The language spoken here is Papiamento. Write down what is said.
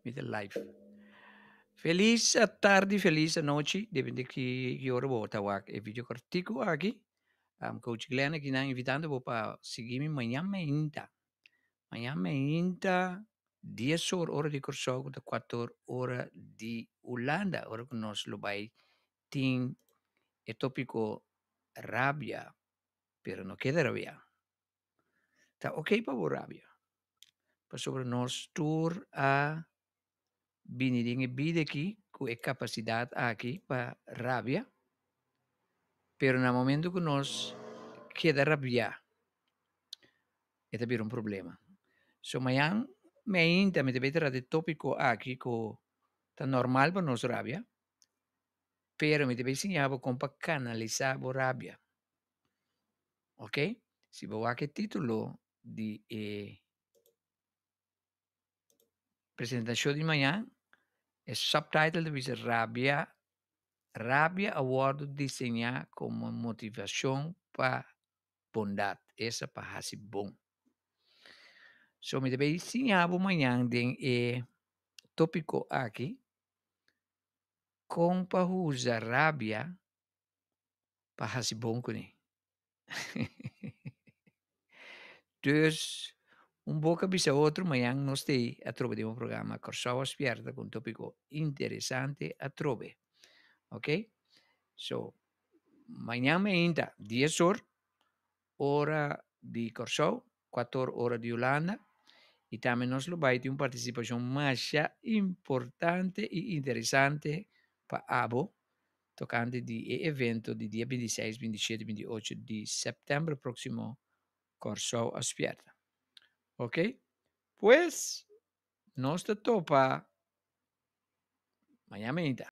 Mi ta live. Felis tardi, felis anochi, depende ki ki ora bo ta wak e video kortiku aki. Coach Glenn aki nan invitando bo pa sigui mi mañan meinta. Mañan meinta 10 or ora di Kòrsou ku ta 4 or ora di Hulanda, ora ku nos lo bai tin e tópiko rabia, pero no keda rabiá. Ta ok pa bo rabia, pasobra nos tur a bini den e bida aki ku e kapasidat aki pa rabia, pero na momento ku nos keda rabiá e ta bira un problema. So mañan meinta mi ta bay trata e tópiko aki ku ta normal pa nos rabia, pero mi ta bay siña bo kon pa kanalisá bo rabia. Ok? Si bo wak e título di e presentashon di mañan, e subtitle ta bisa Rabia, Rabia a wòrdu diseñá komo motivashon pa bondat, esa pa hasi bon. So mi ta bay siña bo mañan den e tópiko aki kon pa usa rabia pa hasi bon kuné. Dus un boka bisa otro, mañan nos ta atrobe den un programa Kòrsou a Spièrta ku un tópiko interesante atrobe. Ok? So, mañan meinta 10 or, ora di Kòrsou, 4 ora di Hulanda, i tambe nos lo bai tin un partisipashon masha importante i interesante pa abo tokante di e evento di dia 26, 27, 28 di sèptèmber próksimo Kòrsou a Spièrta. Ok? Pues, nos ta topa mañan meinta.